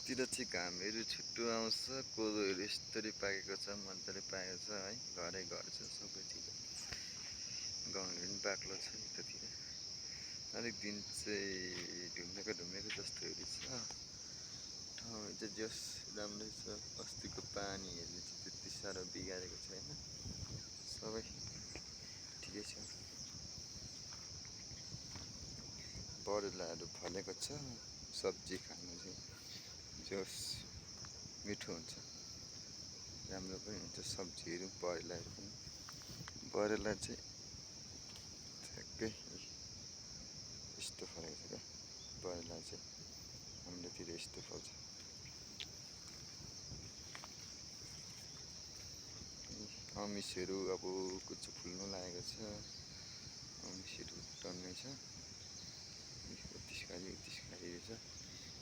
यतातिर चाहिँ घामहरू छिट्टो आउँछ, कोदोहरू यस्तरी पाकेको छ, मजाले पाकेको छ है। घरै घर छ सबैतिर, गाउँहरू पनि बाक्लो छ यतातिर। अलिक दिन चाहिँ ढुमेको जस्तोहरू छ। ठाउँहरू चाहिँ जस राम्रै छ। अस्तिको पानीहरूले चाहिँ त्यति साह्रो बिगारेको छैन, सबै ठिकै छ। बरेलाहरू फलेको छ, सब्जी खानु चाहिँ जस मिठो हुन्छ, राम्रो पनि हुन्छ सब्जीहरू। बरेलाहरू पनि, बरेला चाहिँ ठ्याक्कै यस्तो फलेको छ क्या। बरेला चाहिँ हाम्रोतिर यस्तो फल्छ। अमिसहरू अब कुचो फुल्नु लागेको छ, अमिसहरू टन्नै छ। उत्तिस खाली रहेछ।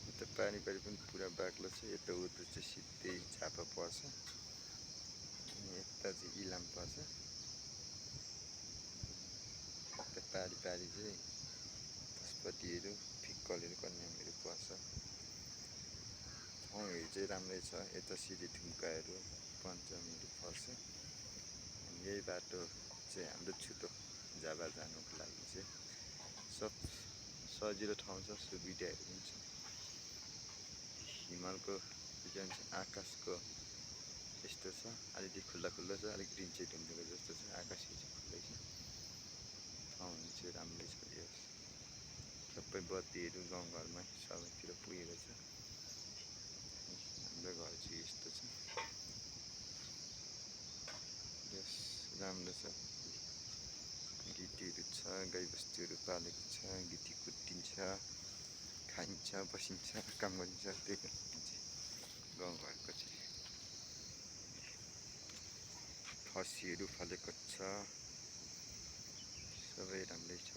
यता पारी पनि पुरा बाक्लो छ। यता उता चाहिँ सिधै झापा पर्छ, अनि यता चाहिँ इलाम पर्छ। यता पारी चाहिँ पशुपतिहरू, फिक्कलहरू, कन्यामहरू पर्छ। ठाउँहरू चाहिँ राम्रै छ। यता सिरिथुम्काहरू, पञ्चमीहरू पर्छ। अनि यही बाटो चाहिँ हाम्रो छुटो झापा जानुको लागि चाहिँ सब सजिलो ठाउँ छ, सुविधाहरू पनि छ। हिमालको जुन चाहिँ आकाशको यस्तो छ, अलिकति खुल्ला छ, अलिक दिन चाहिँ ढुङ्गेको जस्तो छ। आकाशहरू चाहिँ खुल्लै छ, ठाउँहरू चाहिँ राम्रै छ। यो सबै बत्तीहरू गाउँघरमा सबैतिर पुगेको छ। हाम्रो घर चाहिँ यस्तो छ, यस राम्रो छ। गिटीहरू छ, गाईबस्तुहरू पालेको छ। गिटी कुटिन्छ, खाइन्छ, बसिन्छ, काम गरिन्छ। त्यही गाउँघरको चाहिँ फसीहरू फलेको छ, सबै राम्रै छ।